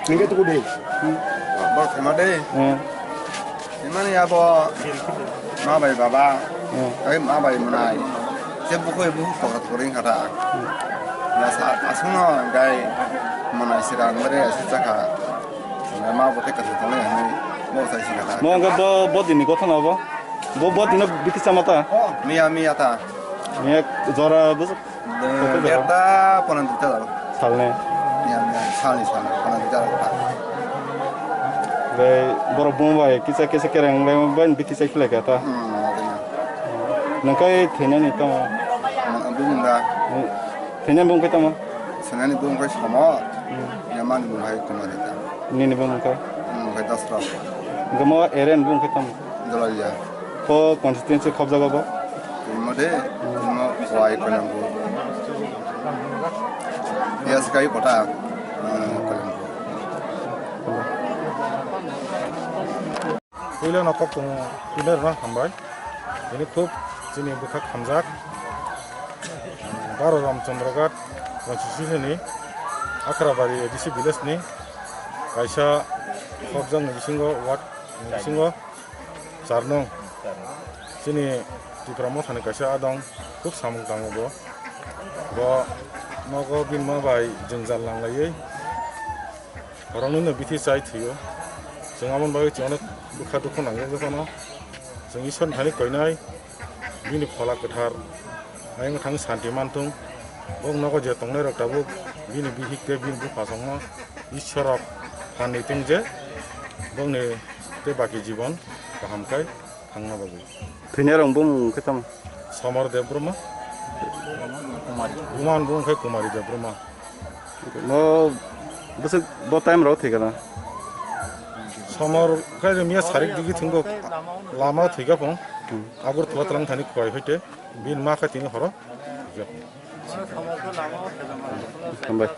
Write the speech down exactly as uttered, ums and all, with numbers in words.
Ningke tuku de. Bo thema de. Hmm. Imani abo ma bai baba. Hmm. Ai ma bai mwnai. Se bukhoi bukhuk kokra koring kata. Hmm. Ya sa asungno gai mwnai sira nore asi chakha. Ma bo te kata tole ani bo sai sira. Mo ga bo bo dini gotha na bo. Bo bo dino biti chamata. Miya miya ta. Miya jora bus. Berta ponang duita jalo. Salne. Ya, ya, salni, salni, ponang duita jalo. Bai, borok bung bai, kisa, kisa kereng bai, bai, biti sai khlai kha ta. Hmm, ada ya. Nangkai thina ni tamo. Bung da. Thina bung kai tamo. Senani bung kai sama. Hmm. Ya, mani bung hai koma dita. Nini bung kai. Hmm, kai dasra. Gamo eren bung kai tamo. Jalalia. Ko constituency khobjago bo? Timo de, timo wai Kalyangpur. Yes, kai kota, eh, Kalyangpur. Puila no kok tong, puila no hambai. Ini khub chini bwkhak hamjak. Baro Ramchandra Ghat constituency ni Akhrabari A D C village ni kaisa khobjak ni bisingo ward ni bisingo Charnung. Chini Tipra Mothani kaisa adong, khub samung tango bo. Bo nogo bini ma bai jwngjal nanglaiwi borokno no bithi chai thwio. Chwng aboni bagwi chwng onek bwkha dukhu nangjak jotono. Chwng Isor ni thani koinai bini phola kwthar ayang thang santi manthung. Bok nogo je tongnai rok tabuk bini bihik tei bini bupha songno Isor rok phan ni tong je bokni tei baki jibon kaham kai thangna bagwi. Thwinai rok bumung khe tamo? Somar Debbarma. Buman bumung khe Kumari Debbarma. No bwswk bo time rok thwi kana? Somar khe miya sarik digi thwngbo lama thwi ka phung. Hmm. Agartala twlang thani kwai hoite bin ma khe tini horo thwi ka phung. Hambai.